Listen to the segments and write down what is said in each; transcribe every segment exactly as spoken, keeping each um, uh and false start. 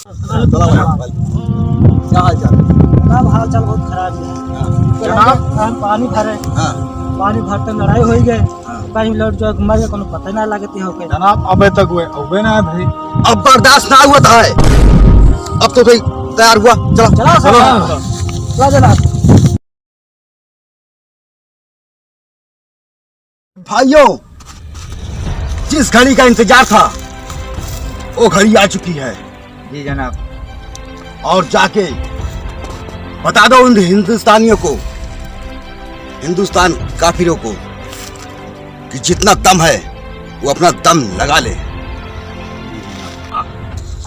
चला भाई, भाई। क्या हाल चाल है? जनाब, हाल चाल बहुत खराब है। हाँ। जनाब, हम पानी भरे। हाँ। पानी भरते लड़ाई होइ गए। हाँ। कहीं लौट जाओ, मर गए, कोनो पता ना लगती हो के। जनाब, अबे तक हुए, अबे ना है भाई। अब बर्दाश्त ना हुआ था है। अब तो भाई तैयार हुआ, चलो। चलो, चलो। चलो। चलो जनाब। भाइयों, जिस घड़ी का इंतजार था, वो घड़ी आ चुकी है। जी जनाब। और जाके बता दो उन हिंदुस्तानियों को, हिंदुस्तान काफिरों को, कि जितना दम है, वो अपना दम लगा ले।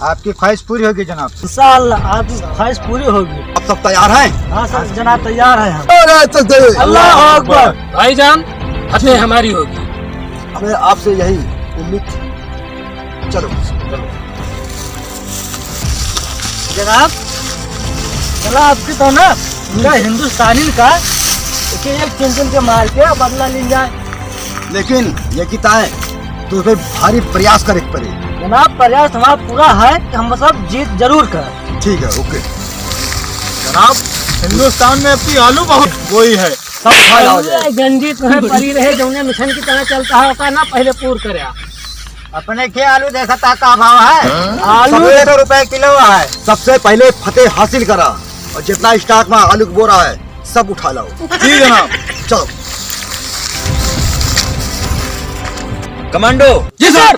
आपकी ख्वाहिश पूरी होगी जनाब। इंशाअल्लाह, आपकी ख्वाहिश पूरी होगी। अब सब तैयार हैं? हाँ सर, जनाब, तैयार हैं हम। नारे तकबीर। अल्लाह अकबर। भाईजान, फतेह हमारी होगी। हमें आपसे यही उम्मीद थी। चलो। जनाब, चला आपकी तो ना, पूरा हिंदुस्तानी का एक एक चुन चुन के मार के बदला ली जाए। लेकिन ये किता है, तुम्हें भारी प्रयास करे के पड़े। जनाब, प्रयास हमारा पूरा है कि हम सब जीत जरूर कर। ठीक है, ओके। जनाब, हिंदुस्तान में अपनी आलू बहुत बोई है। सब खा जाओ जाए। अरे, गंजी तुम्हें पड़ी रहे, जौने मिशन की तरह चलता है, ओका ना पहले पूर करे। अपने के आलू देखा था का भाव है? आलू सत्रह सौ रुपए किलो है। सबसे पहले फतेह हासिल करा और जितना स्टॉक में आलू की बोरा है, सब उठा लाओ। जी जनाब। चलो। कमांडो। जी सर।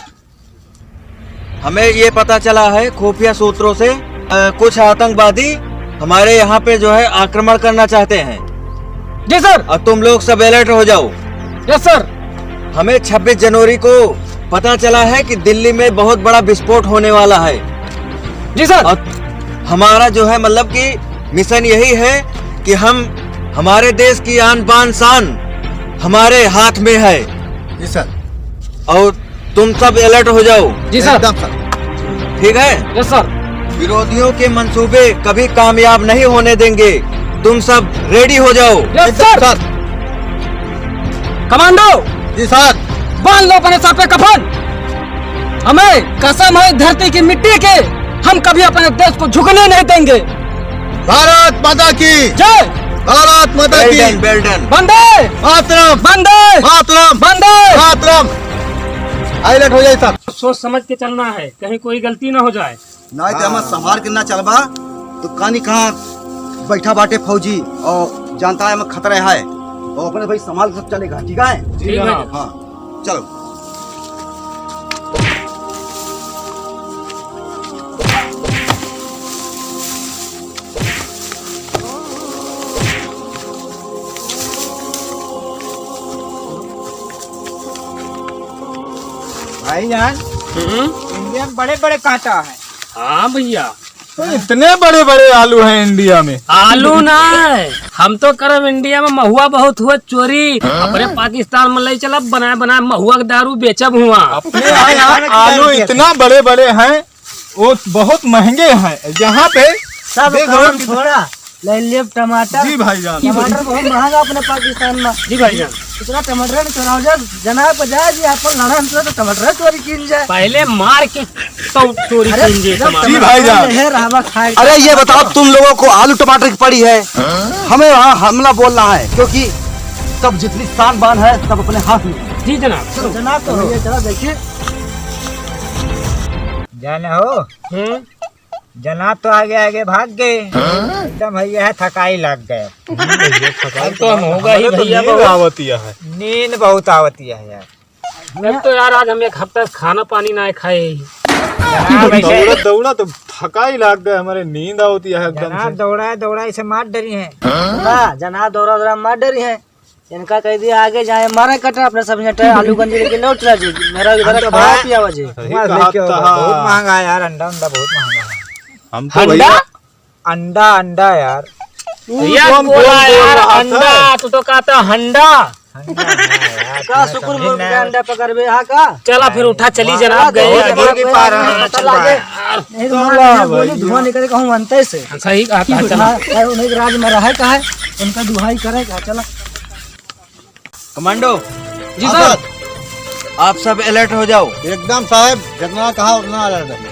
हमें ये पता चला है खुफिया सूत्रों से, अ, कुछ आतंकवादी हमारे यहाँ पे जो है आक्रमण करना चाहते हैं। जी सर। और तुम लोग सब अलर्ट हो जाओ। यस सर। हमें छब्बीस जनवरी को पता चला है कि दिल्ली में बहुत बड़ा विस्फोट होने वाला है। जी सर। और हमारा जो है, मतलब कि मिशन यही है कि हम, हमारे देश की आन बान शान हमारे हाथ में है। जी सर। और तुम सब अलर्ट हो जाओ। जी सर। एकदम सर। ठीक है? यस सर। विरोधियों के मंसूबे कभी कामयाब नहीं होने देंगे। तुम सब रेडी हो जाओ। यस एकदम सर। सर। कमांडो। जी सर। बांध लो अपने सर पे कफन। हमें कसम है धरती की मिट्टी के, हम कभी अपने देश को झुकने नहीं देंगे। भारत माता की जय। भारत माता की। Well done, well done। वंदे मातरम। वंदे मातरम। वंदे मातरम। हाईलाइट हो जाए सर। सोच समझ के चलना है, कहीं कोई गलती ना हो जाए। नहीं तो हम हाँ। संभाल के ना चलबा, तो कानी कहाँ बैठा बाटे फौजी और जानता है हमें खतरा है, और अपने भाई संभाल के सब चलेगा, ठीक है? ठीक है। हाँ, चलो। भाईजान, हम्म? इंडिया में बड़े बड़े कांटा है। हाँ भैया। तो इतने बड़े बड़े आलू हैं इंडिया में। आलू ना है, हम तो करब इंडिया में महुआ बहुत हुआ चोरी। हाँ? अपने पाकिस्तान में ले चलब, बनाए बनाए महुआ के दारू बेचब हुआ। अपने यहाँ आलू इतना बड़े बड़े हैं, वो बहुत महंगे हैं। यहाँ पे सब देख रहे हो काम कि थोड़ा, ले लेब टमाटर। जी भाईजान। टमाटर बहुत महंगा अपने पाकिस्तान में। जी भाईजान। इतना टमाटर नहीं चुराओ जा, जनाब को जाए जी, अपन लड़ा हमसे तो टमाटर चोरी कीन जाए। पहले मार के तो चोरी अरे, कीन जाए जब टमाटर। जी भाईजान। है रहवा खाए। अरे ये बताओ, तुम लोगों को आलू टमाटर की पड़ी है, हमें वहाँ हमला बोलना है, क्योंकि सब जितनी शान बान है, सब अपने हाथ में है। जी जनाब। चलो जनाब, तो भैया चला देखिए। जाना हो? हम्म। जनाब तो आगे आगे भाग गए। हाँ? एकदम भैया है, थकाई लग गए। हम तो हम होगा ही हमारे तो भैया नींद बहुत। आवती है। नींद बहुत आवती है यार। अब तो यार आज हम एक हफ्ता से खाना पानी ना खाए ही। जनाब ऐसे दौड़ा दौड़ा तो थकाई लग गए, हमारे नींद आवती है एकदम जनाब से। दौड़ा दौड़ा इसे मार डरी है। ना, जनाब दौड़ा दौड़ा मार डरी है। इनका कह दिया आगे जाए, मारे कटे अपने सब यहाँ आलू गंजी लेके लौट रहा जी। मेरा इधर हम तो खावा भाई पियावा जी। सही वहाँ कहा लेके आओ, था। बहुत महंगा है यार, अंडा उंडा बहुत महंगा है। हम तो अंडा? भैया अंडा, अंडा यार। तू यार कौन बोला बोल यार, रहा था? अंडा, तू तो कहता हंडा। अंडा, अंडा यार, का तुम्हें सुकुन समझ मुर्ग में के आया। अंडा पकड़बे यहाँ का? चला फिर उठा, चली वहाँ जनाब, गए। बहुत दूर की पार है, चला चला गए। गए। नहीं तो मार के गोली धुआं निकले कहूँ अंते से। सही कहा था, चला। हाँ, उन्हीं के राज में रहे का है, उनका दुहाई करे का, चला। कमांडो। जी हाँ सर। सर। आप सब अलर्ट हो जाओ। एकदम साहब, जितना कहा उतना अलर्ट है।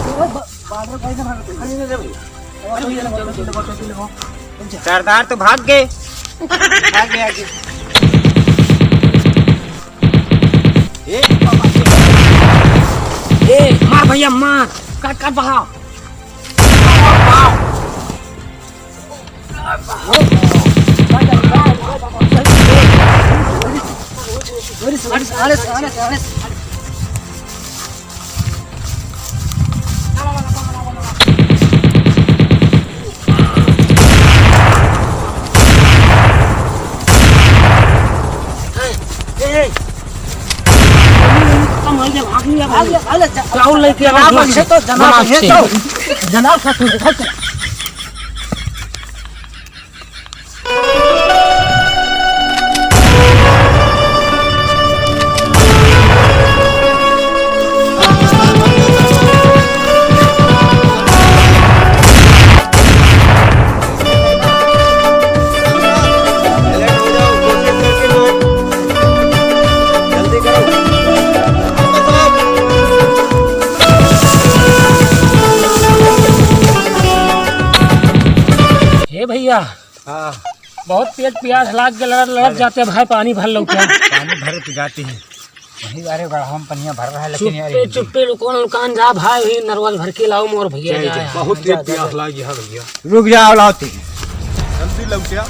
सरदार तो भाग गए। भाग गए आगे। ए, ए, मार भैया, मार। काट, काट, बहा। जल्दी करो। हे भैया, हाँ। बहुत पेट प्यास लाग के लड़त लड़त अरे। जाते भाई, पानी भर लो क्या? पानी भरे तो जाते हैं। वही, अरे, गढ़वा में पनिया भर रहा है, लेकिन यार, चुप्पे, चुप्पे, लुकान, लुकान जा भाई, वही नरवा से भर के लाओ मोर भैया, जा, जा, जा। बहुत जा, तेज जा, प्यास जा। लागी है भैया। रुक जाओ, लाओ ती। जल्दी लौटिया।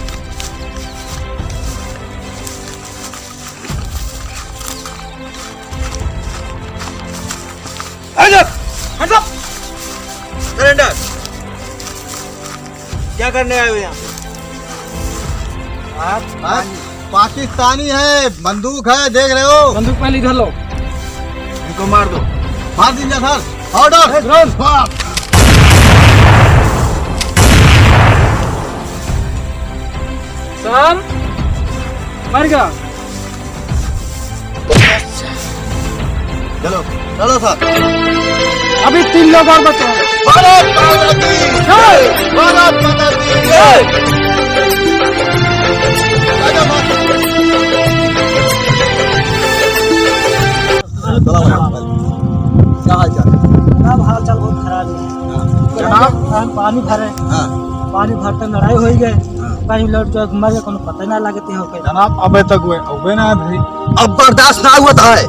Hands up! Hands up! Surrender! क्या करने आए हो यहाँ पे? आप, आप पाकिस्तानी है, बंदूक है, देख रहे हो? बंदूक पहले इधर लो। इनको मार दो। मार दीजिए सर। Order। Run। मार। सर, मर गया। चलो, चलो सर। अभी तीन लोग और बचे हैं। भारत माता की जय। भारत माता की जय। चलो, चलो। क्या हाल चाल? जनाब, हाल चाल बहुत खराब है। हाँ। जनाब। हम पानी भरे। हाँ। पानी भरते लड़ाई हो गए। हाँ। कहीं लौट के मर गए, कोनो पता ना लगे। जनाब, अबे तक वे अबे ना है भाई। अब बर्दाश्त ना हुआ था है।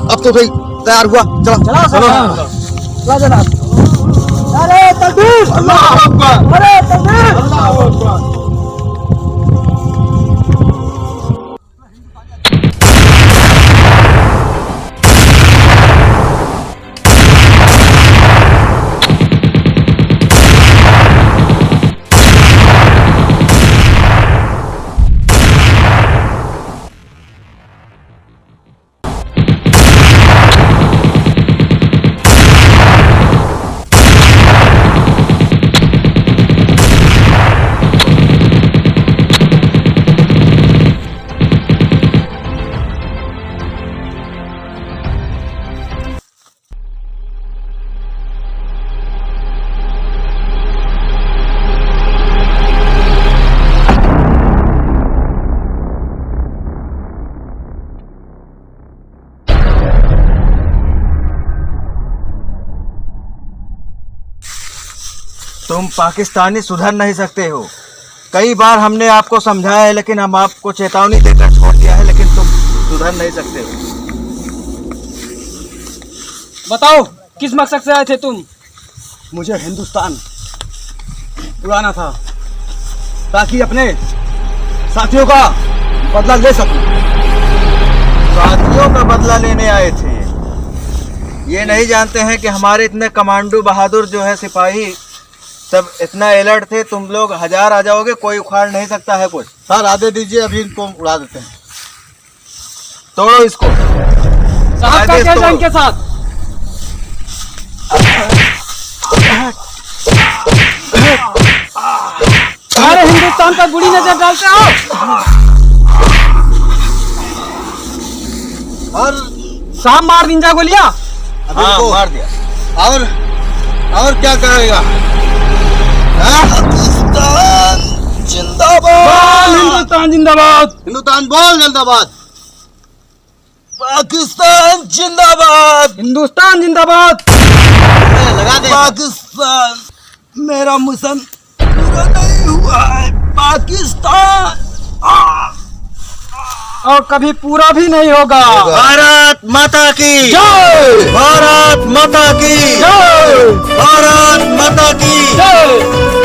अब तो भाई तैयार हुआ, चलो। चलो, चलो। चलो। चलो जनाब। नारे तकबीर। अल्लाह अकबर। नारे तकबीर। अल्लाह अकबर। तुम पाकिस्तानी सुधर नहीं सकते हो। कई बार हमने आपको समझाया है, लेकिन हम आपको चेतावनी देकर छोड़ दिया है, लेकिन तुम सुधर नहीं सकते हो। बताओ, किस मकसद से आए थे तुम? मुझे हिंदुस्तान उड़ाना था, ताकि अपने साथियों का बदला ले सकूं। साथियों का बदला लेने आए थे? ये नहीं जानते हैं कि हमारे इतने कमांडो बहादुर जो है सिपाही, सब इतना अलर्ट थे, तुम लोग हजार आ जाओगे, कोई उखाड़ नहीं सकता है कुछ। सर, आदेश दीजिए, अभी इनको उड़ा देते हैं। तोड़ो इसको। साहब का आदेश क्या तोड़ो। जान के साथ? सारे हिंदुस्तान पर बुरी नजर डालते हो। और साहब, मार दीन जा गोलियां। अभी हाँ, रुको। मार दिया। और, और क्या करेगा? हाँ? पाकिस्तान जिंदाबाद। बोल हिंदुस्तान जिंदाबाद। हिंदुस्तान बोल जिंदाबाद। पाकिस्तान जिंदाबाद। हिंदुस्तान जिंदाबाद। ए, लगा दे। पाकिस्तान, मेरा मिशन पूरा नहीं हुआ है। पाकिस्तान। आ। और कभी पूरा भी नहीं होगा। भारत माता की जय। भारत माता की जय। भारत माता की जय।